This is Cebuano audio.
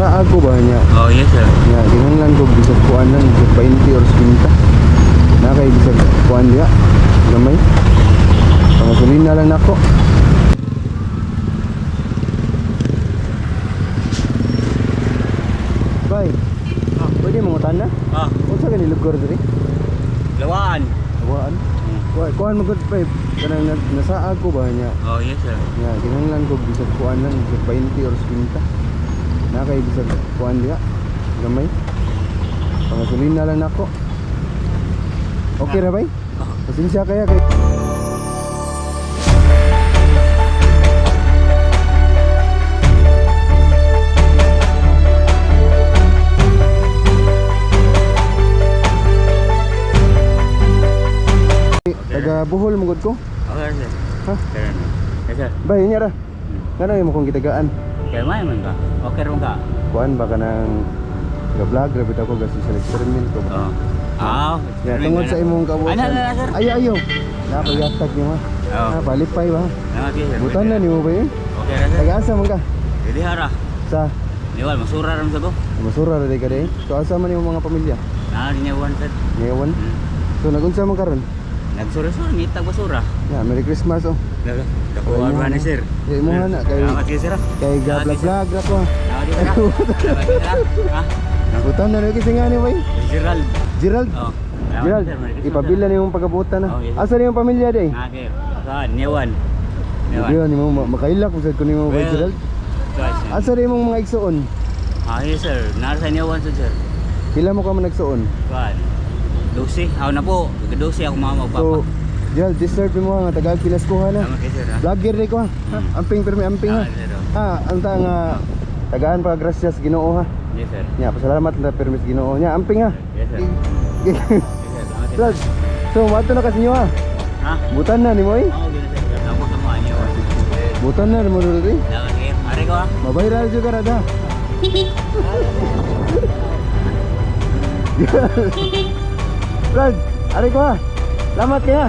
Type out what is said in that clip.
Nasaag ko ba niya? Oh, yes, sir. Nya kinahanglan ko bisag kuan lang, bisag 20 or 50. Na kay bisag kuan diha. Gamay. Pangasulina lang nako. Bay. Oh. Pwede mangutan na? Ah, Unsa gani lugar diri? Lawaan. Kuan. Kuan kuan magud pa kanang nasaag ko ba niya? Oh, yes, sir. Nya kinahanglan ko bisag kuan lang, bisag 20 or 50. Na kay bisag kuan diha. Gamay. Pangasulina lang nako. Okay ra bay? Oh. Pasensya kaya kay. Taga Bohol mo gud ko. Okay, sir. Ha? Sir, ano? Yes, sir. Bay nya ra. Ngano imo kong gitagaan? Kaya may man ka. Okay ron ka. Kuan ba ka nang ga-vlog ra bitaw ko ga social experiment ko ba. Oh. Ah, Ya, tungod sa imong kabuotan. Ano, ano, sir? Ayo, ayo. Napayatag niyo ha. Oh. Ha, palipay ba? Salamat kayo, sir. Butan na nimo ba yun? Okay ra, sir. Taga asa man ka? Dili hara. Sa Niwal, masura ron sa ko. Masura ra di ka di. So asa man imong mga pamilya? Naa niya sir. Ngayon. So nagunsa man karon? Nagsura-sura, ngitag basura. Ya, Merry Christmas oh. Dakuha ra ni sir. Ya, imo na kay Salamat kayo, sir. kay ga vlog vlog ra ko. Salamat kayo, sir. Salamat kayo, sir. Ha? Butan na kasi nga ni bay. Gerald. Gerald. Oh. Salamat, Gerald, sir. Merry Christmas, ipabila sir. ni imong pagabutan na. Oh, yes. Asa ni imong pamilya di? Ah, kayo. Saan? Niwan. Niwan. Diyo nimo makailak usad ko nimo bay Well, Gerald. Guys, Asa ni imong mga igsuon? ah, yes, sir. Nara sa Niwan, sir. Pila mo ka man nagsuon? Kuan. 12. Ako na po. 12 ako mama o papa. So, Gerald, deserve mo nga tagal pinaskuhan na. Salamat kayo, sir. Ha? Vlogger ni ko ha. Ha? Amping pirmi amping ha. Salamat, sir. Oh. Ha, ang ta nga tagaan pa gracias Ginoo ha. Yes, sir. Nya, pasalamat na pirmi sa Ginoo. Nya, amping ha. Yes, sir. Yes, sir. Salamat, sir. Vlog. So, mato na kasi nyo ha. Ha? Butan na nimo eh. Oo, gano'n, sir. Ako sa mga Niwan. Butan na nimo dulu eh. Salamat kayo. Mari ko, ha? Mabayral juga rada. Vlog, ari ko ha. Salamat kaya.